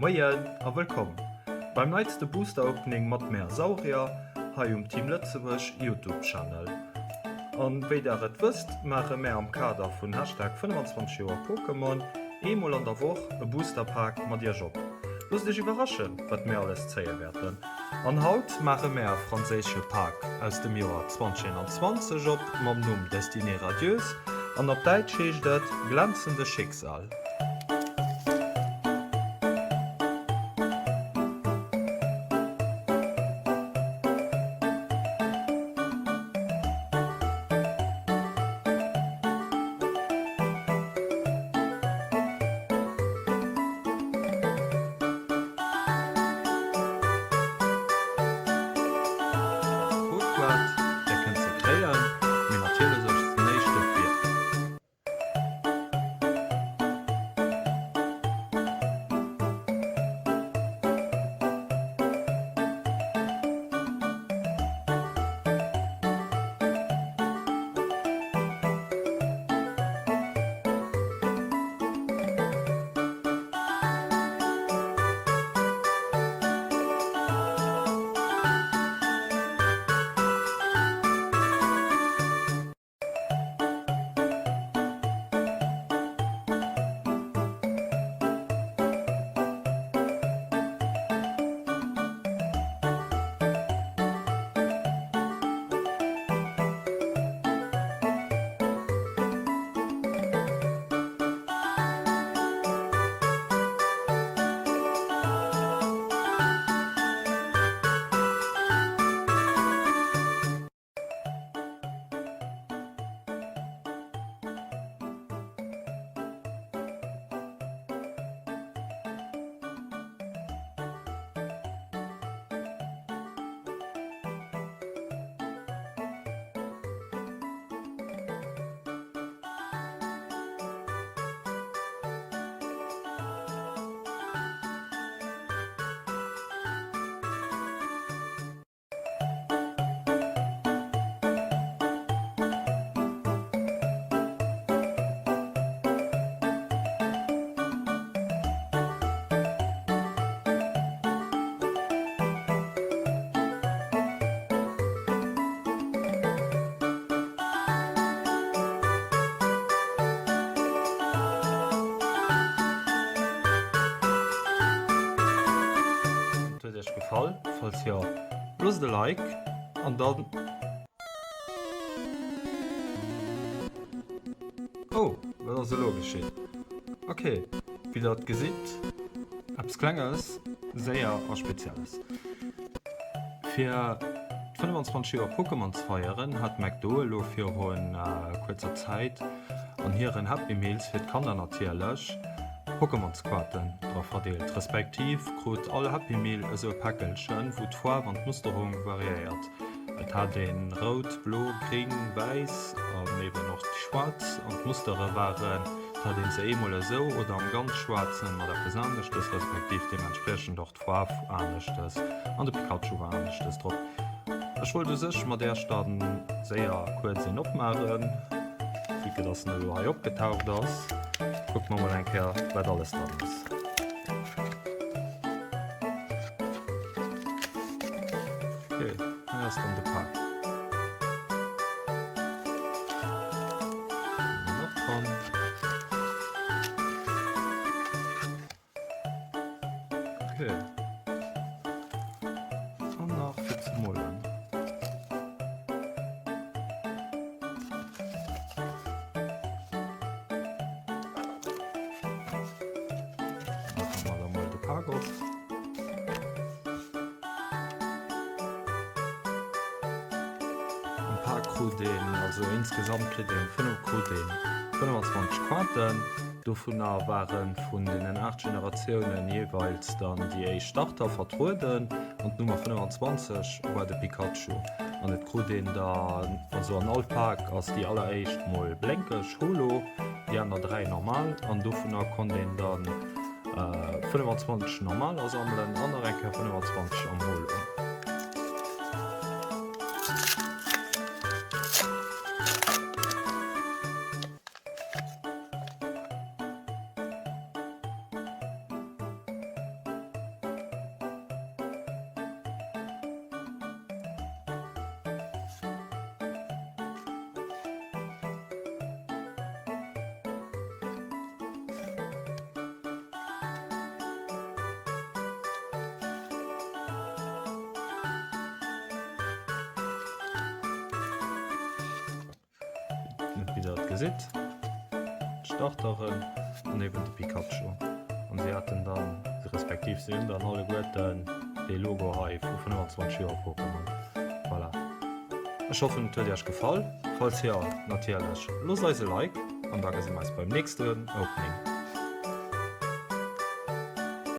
Moien a wëllkomm beim neitste Booster Opening mat mär Saurier hei um Team Lëtzebuerg Youtube Channel. An wéi der et wësst maache mär am Kader vun Hashtag 25 Joer Pokémon eemol an der Woch e Booster Pak mat iech op. Loosst iech iwwerraschen wat mär alles zéie wäerten. An haut maache mär e franséische Pak aus dem Joer 2021 op mam Numm Destinée radieuse an op Däitsch heescht et Glänzende Schicksal. Codewuert, Där kënnt se kréien, mee natierlech ass näischt dofir. Et huet iech gefall? Falls jo, loosst e Like an dann. Oh, wat ass elo geschitt? Ok, wéi der et gesitt, eppes Klenges, séier a Spezielles. Fir d'25 Joer Pokémon ze feieren, hat McDo elo virun kuerzer Zäit an hiren Happy Meals fir d'Kanner natierlech Pokémonsquaten dra verdeelt. Respektiv krut all Happy Meal esou e Päckelchen, wou d'Faarf an d'Musterung variéiert. Et hat een rout, blo, gring, wäiss an eben och déi schwaarz an d'Mustere waren, et hat een se eemol esou oder am ganz schwaarzen mat eppes aneschtes, respektiv deementspriechend och d'Faarf aneschtes an de Pikachu war aneschtes drop. Ech wollt u sech mat äerch dann séier kuerz een opmaachen, vue que dass en elo hei opgetaucht ass. Kucke mer mol eng Kéier wat alles dran ass. Okay, hei ass dann de Pak. Nach dran. Okay. An nach fir ze molen. Machen wir da mal de Pak op. Am Pak krut een, also insgesamt kritt een 5 krut een 25 Quarten. Dovunner ware vun deenen 8 Generatiounen jeeweils dann déi éischt Starter vertrueden an d'Nummer 25 war de Pikachu. An et krut een da, also an all Pak ass déi alleréischt mol blénkeg, Holo, déi aner 3 normal an dovunner konnt een dann 25 normaler sammelen an nach eng Kéier 25 am Holo. Wéi der et gesitt, d'Starteren an eben de Pikachu. An si haten dann, respektiv si hunn dann alleguerten dee Logo hei vu 25 Joer Pokémon. Voilà. Ech hoffen et huet iech gefall. Falls jo, natierlech loosst eis e Like an da gesi mer eis beim nächsten Opening.